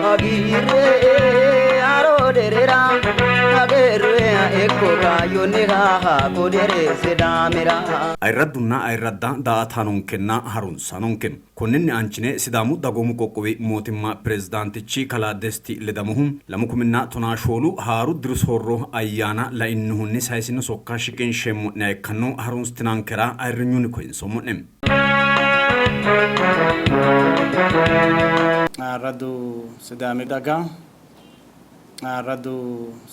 Hagiirre haaroo derera hageerre ikko kaayyonniha hakko dere Sidaamira. Ayirraddunna ayirradda daa''ataanonkenna harunsaanonke Konninni aanchine Sidaamu Dagoomu Qoqqowi Mootimma Pirezidaantichi Kalaa Desti Ledamohu lamu kuminna tonaa shoolu haaru diru soorro ayyaana lainnohunni saysino sokka shiqinsheemmo'neha ikkanno harunsitinankera ayirrinyunni koyinsoommo'ne. Ayirradu Sidaami daga, ayirradu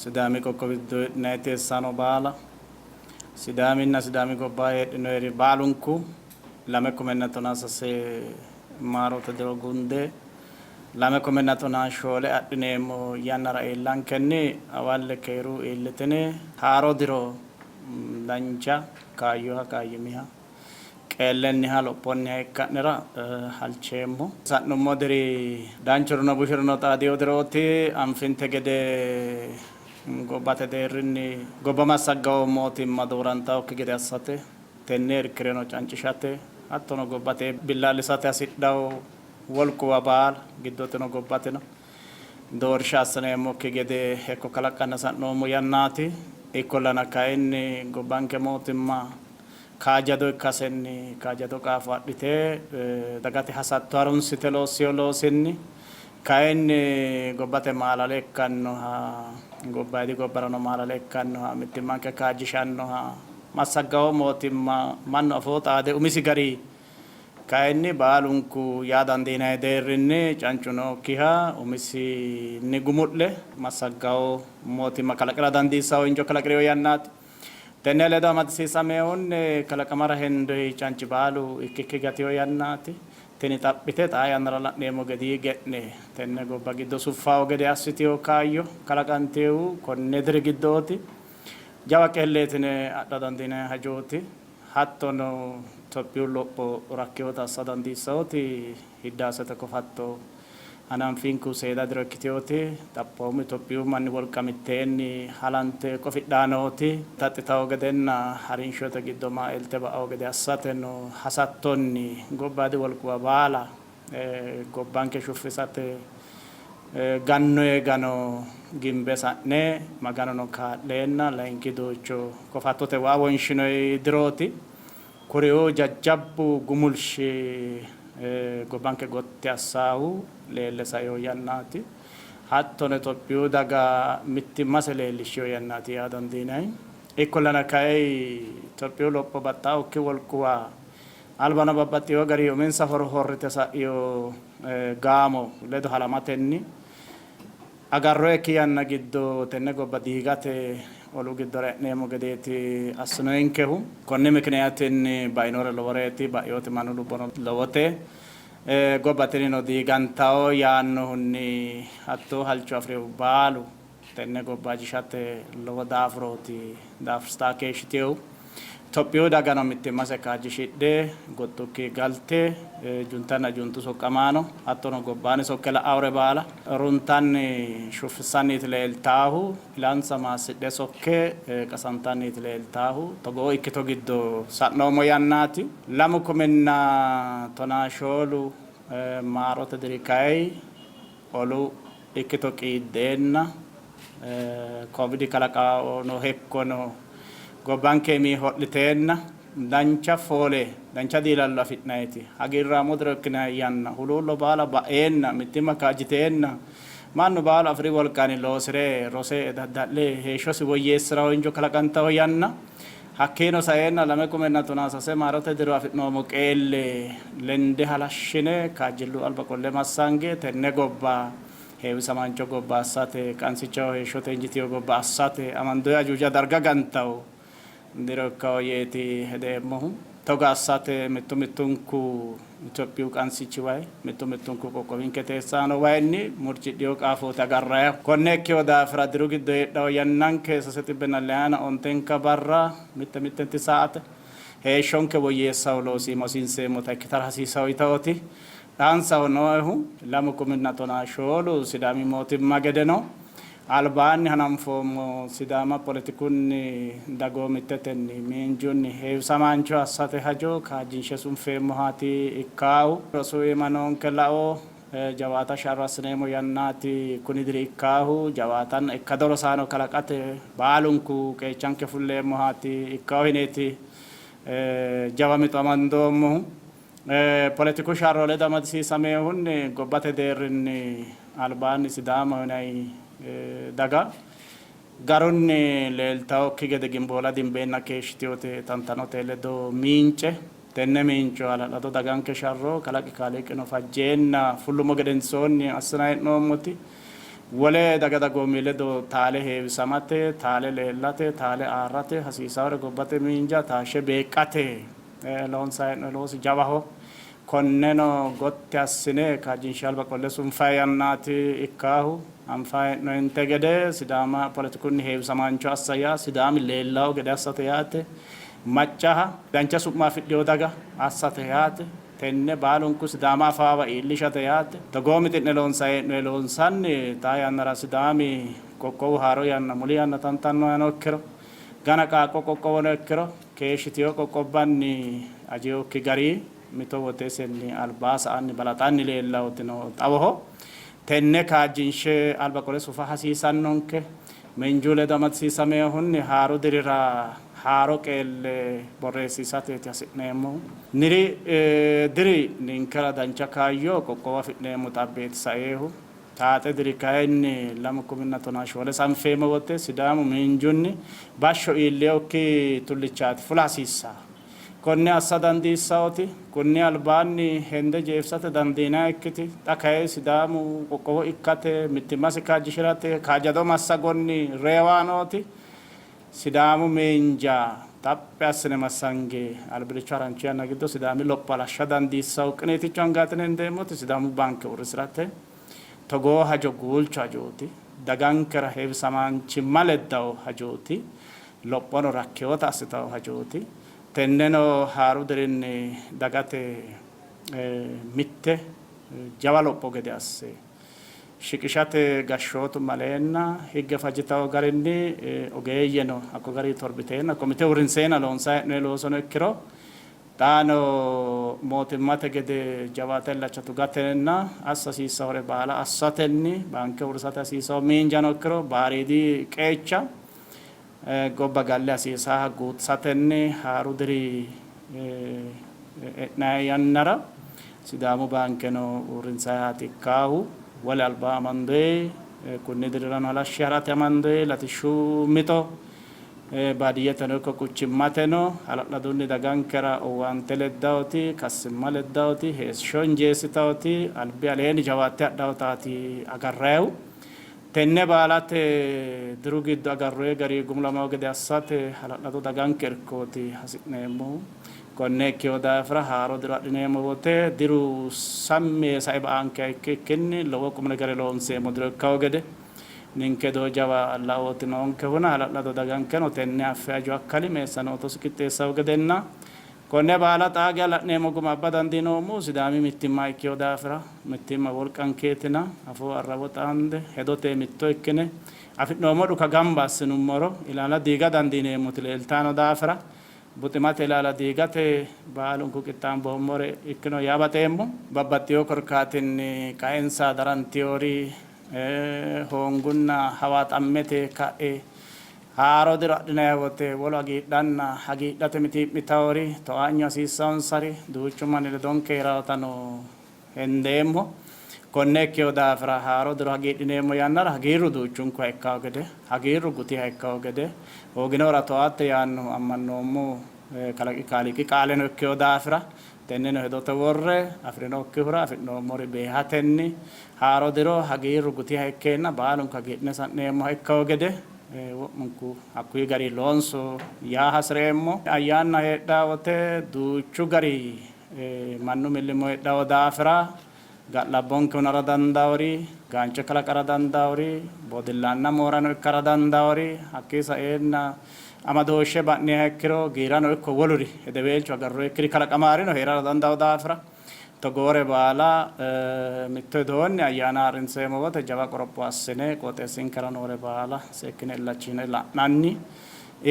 Sidaami qoqqowi giddo heedhinanni teessaano baala, Sidaaminna Sidaami gobba heedhinoyiri baalunku 2013 maarote diro gunde 2014 adhineemmo yannara iillankenni hawalle keeru iillitine haaro diro dancha kaayyoha kaayyimiha qeellenniha lophonniha ikka'nera halcheemmo. Sa'nummo diri danchurino bushurino xaadino dirooti. Anfinte gede gobbate deerrinni gobba massagganno mootimma doorantannokki gede assate Tenne irkireno cancishate hattono gobbate billaallisate hasidhanno wolquwa baala giddoteno gobbateno doorsha assineemmokki gede hekko kalaqqanna sa'noommo yannaati. Ikkollana kayinni gobbanke mootimma kaajjado ikkasenni kaajjado qaafo adhite dagate hasatto harunsite loossino loosinni kayinni gobbate maalale ikkannoha gobbayidi gobbarano maalale ikkannoha mittimmanke kaajjishannoha Massaggawo mootimma mannu afoo xaade umisi gari kayinni baalunku yaa dandiinanni deerrinni cancu nookkiha umisinni gumu'le massaggawo mootimma kalaqi'ra dandiissanno injo kalaqi'rino yannaati. Tenne ledo amadisiisaminohunni kalaqamara hendoyi canci baalu ikkikki gatino yannaati. Tini xaphite xaa yannara la'neemmo gedii ge'ne tenne gobba giddo suffawo gede assitino kaayyo kalaqantinohu konne diri giddooti. Jawa qeelleeti yine adha dandiinanni hajooti. Hattono Itophiyu lopho rakkinota assa dandiissannoti Hiddaasete kofatto hananfinku seeda diro ikkitinoti xaphoomu Itophiyu manni wolqa mitteenni halante kofidhanni nooti taxxitanno gedenna harinshote giddo maaeelte ba'anno gede assateno hasattonni gobbayidi wolquwa baala Gobbanke shuffisate gannoye gano gimbe sa'ne Maganono kaa'leenna layinki doyicho kofattote waa wonshinoyi dirooti. Kuriuu jajjabbu gumulshi gobbanke gotti assaahu leelle saino yannaati. Hattono Itophiyu daga mittimmase leellishshino yannaati yaa dandiinanni. Ikkollana kayi Itophiyu lopho baxxaokki wolquwa Albano babbaxxino garinni uminsa horo horrite sa'ino gaamo ledo halamatenni agarroyikki yanna giddo tenne gobba diigate olu giddora e'neemmo gedeeti assinoyinkehu. Konni mikniyaatinni bainore loworeeti, ba'inoti mannu lubbono lowote. Gobba tinino diigantanno yaannohunni hattoo halcho afi'rinohu baalu Tenne gobba ajishate lowo daafurooti daafursitanni keeshshitinohu. Itophiyu dagano mittimmase kaajjishidhe goxxukki galte juntanna juntu soqqamaano hattono gobbaanni sokke la'awore baala runtanni shuffissanniiti leeltaahu. Ilansa maassidhe sokke qasantanniiti leeltaahu. Togoo ikkito giddo sa'noommo yannaati. 2014 maarote diri kayi Olu ikkito qiiddeenna Kovidi kalaqano hekkono gobbanke iimi ho'liteenna dancha foole, dancha diilallo afi'nanniti, hagiirraamo diro ikkinanni yanna, huluullo baala ba'eenna, mittimma kaajjiteenna, mannu baalu afi'ri wolqanni loosi're, rose, dadda'le heeshshosi woyyeessi'ranno injo kalaqantanno yanna, Hakkiino saeenna 2013 maarote diro afi'noommo qeelle lende halashshine kaajjillu alba qolle massange tenne gobba heewisamaancho gobba assate, qansichaho heeshshote injitino gobba assate amandoonni ajuuja darga gantanno diro ikkanno yeeti hedeemmohu. Togo assate mittu mittunku Itophiyu qansichi way mittu mittunku qoqqowinke teessaano wayinni murcidhino qaafooti agarrannihu. Konne ikkino daafira diru giddo heedhanno yannanke sase xibbenna leyana ontenka barra mitte mittenti saate heeshshonke woyyeessanno loosi iima hosiinseemmota ikkitara hasiisanno yitannoti dhaansaho nooehu. 2014 Sidaami mootimma gedeno Albaanni hananfoommo Sidaama poletikunni, dagoomittetenni, miinjunni heewisamaancho assate hajo kaajjinshe sunfeemmohaati ikkaahu. Rosu iima noonke lao jawaata sharro assineemmo yannaati kuni diri ikkaahu. Jawaatanna ikkado rosaano kalaqate baalunku qeechanke fulleemmohaati ikkaahu yineeti jawa mixo amandoommohu. Poletiku sharro ledo amadisiisaminohunni gobbate deerrinni albaanni Sidaamaho yinanni daga garunni leeltannokki gede gimboola dimbeenna keeshshitinote tantanote ledo miince tenne miinco hala'lado daganke sharro kalaqi kaaliiqino fajjeenna fullummo gedensoonni assinanni hee'noommoti wole daga dagoomi ledo taale heewisamate, taale leellate, taale aarrate, hasiisaawore gobbate miinja taashshe beeqqate loonsanni hee'noonni loosi jawaho. Konneno gotti assine kaajjinshe alba qolle sunfanni yannaati ikkaahu. Anfanni hee'noonninte gede Sidaama poletikunni heewisamaancho assa yaa Sidaami leellawo gede assate yaate. Maccaha dancha su'ma afidhino daga assate yaate. Tenne baalunku Sidaama afaawa iillishate yaate. Togoo mixi'ne loonsanni hee'noonni loonsanni xaa yannara Sidaami qoqqowu haaro yanna muli yanna tantannohano ikkiro gana qaaqqo qoqqowono ikkiro keeshshitino qoqqobbanni ajinokki gari mito wote isenni albaa sa'anni balaxanni leellawotino xawoho. Tenne kaajjinshe alba qole sufa hasiisannonke. Miinju ledo amadisiisaminohunni haaru dirira haaro qeelle borreessiisateeti hasi'neemmohu. Niri diri ninkera dancha kaayyo qoqqowo afi'neemmo xabbeeti saeehu. Taaxe diri kayinni 2014 sanfeemmo wote Sidaamu miinjunni bashsho iillinokki tullichaati fula hasiissanno. Konne assa dandiissawoti kunni albaanni hende jeefisate dandiinannikkiti xa kayi Sidaamu qoqqowo ikkate mittimmasi kaajjishi'rate kaajjado massagonni reewaanooti Sidaamu miinja xaphi assine massange albillicho harancho yanna giddo Sidaami lopho halashsha dandiissawo qiniiticho angaatine hendeemmoti Sidaamu baanke uurrisi'rate togoo hajo guulcho hajooti. Dagankera heewisamaanchimma leddawo hajooti. Lophono rakkinota assitawo hajooti. Tenneno haaru dirinni dagate mitte jawa lopho gede asse shiqishate gashshootu maleenna higge fajjitawo garinni ogeeyyeno hakko garinni torbiteenna komite uurrinseenna loonsanni hee'noonni loosono ikkiro xaano mootimmate gede jawaata illacha tugatenna assa hasiissawore baala assatenni baanke uurrisate hasiisawo miinjano ikkiro baariidi qeecha gobba galle hasiisaha guutisatenni haaru diri e'nanni yannara Sidaamu baankeno uurrinsannihaati ikkaahu. Wole alba amandoyi kunni dirirano halashshe harate amandoyi latishshu mixo baadiyyeteno ikko quchimmateno hala'ladunni dagankera owaante leddawoti, kassimma leddawoti, heeshsho injeessitawoti albi aleenni jawaatte hadhawotaati agarrayihu. Tenne baalate diru giddo agarroyi gari gumulamawo gede assate hala'lado daganke irkooti hasi'neemmohu. Konne ikkino daafira haaro diro adhineemmo wote diru sammi yee sae ba''ankeha ikkikkinni lowo qumnegere loonseemmo diro ikkawo gede ninke hedo jawa laooti noonkehuna hala'lado dagankeno tenne affe ajo akkali meessanootosi qixxeessawo gedenna konne baala xaa geya la'neemmo guma abba dandiinoommohu Sidaami mittimma ikkino daafira mittimma wolqankeetina afoo arrawo xaande hedote mitto ikkine afi'noommo dhuka gamba assinummoro ilaala diiga dandiineemmoti leeltanno daafira buximate ilaala diigate baalunku qixxaamboommore ikkino yaa baxeemmo. Babbaxxino korkaatinni qaensa darantinori hoongunna hawaaxammete ka'e haaro diro adhinanni wote wolu hagiidhanna hagiidhate mitii'mitawori towaanyo hasiissannonsari duuchu manni ledonke hee'rawotano hendeemmo. Konne ikkino daafira haaro diro hagiidhineemmo yannara hagiirru duuchunkuha ikkawo gede, hagiirru gutiha ikkawo gede, hooginohura towaatte yaannohu ammannoommo kalaqi kaaliiqi qaaleno ikkino daafira tenneno hedote worre afi'rinokkihura afi'noommori beehatenni haaro diro hagiirru gutiha ikkeenna baalunku hagiidhine sa'neemmoha ikkawo gede wo'munku hakkuyi gari loonso yaa hasi'reemmo. Ayyaanna heedhawo wote duuchu gari mannu millimmo heedhawo daafira ga'labbonke hunara dandaawori, gaance kalaqara dandaawori, bodillaanna moorano ikkara dandaawori, hakkii saeenna amadooshshe ba'niha ikkiro giirano ikko woluri hedeweelcho agarroyikkiri kalaqamaarino hee'rara dandaawo daafira. Togoore baala mitto widoonni ayyaana ha'rinseemmo wote jawa qoropho assine qooxeessinkera noore baala seekkine illachishine la'nanni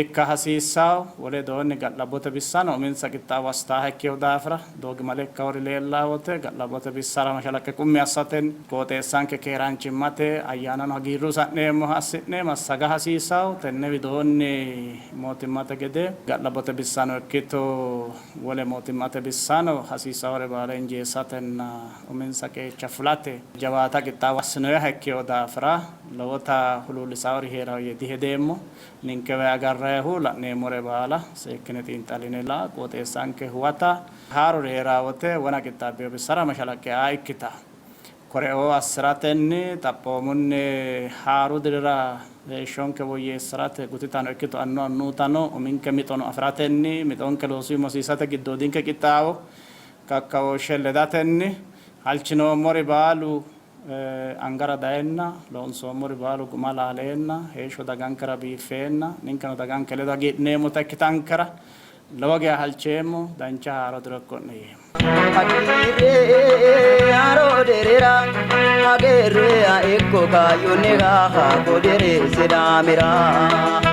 ikka hasiissanno. Wole widoonni ga'labbote bissano uminsa qixxaawo assitaaha ikkino daafira doogimale ikkawori leellanno wote ga'labbote bissara mashalaqqe qummi assatenni qooxeessanke keeraanchimmate ayyaanano hagiirru sa'neemmoha assi'ne massaga hasiissanno. Tenne widoonni mootimmate gede ga'labbote bissano ikkito wole mootimmate bissano hasiisawore baala injeessatenna uminsa qeecha fulate jawaata qixxaawo assinoyiha ikkino daafira lowota huluullisawori hee'rawo yee dihedeemmo. Ninkewa agarrayihu la'neemmore baala seekkine xiinxalline la'a, qooxeessanke huwata, haaruri hee'raa wote wona qixxaabbino bissara mashalaqqe aa ikkita. Koreoo assi'ratenni xaphoomunni haaru dirira heeshshonke woyyeessi'rate gutitano ikkito annu annuutano uminke mixono afi'ratenni mixonke loosu hosiisate giddoodinke qixxaawo kakkaooshshe ledatenni halchinoommori baalu angara dayenna loonsoommori baalu guma laaleenna heeshsho dagankera biiffeenna ninkeno daganke ledo hagiidhineemmota ikkitankera lowo geya halcheemmo. Dancha haaro diro ikko'ne yeemmo. Hagiirre haaro dirira hagiirre ikko kaayyunniha hakko diri Sidaamira.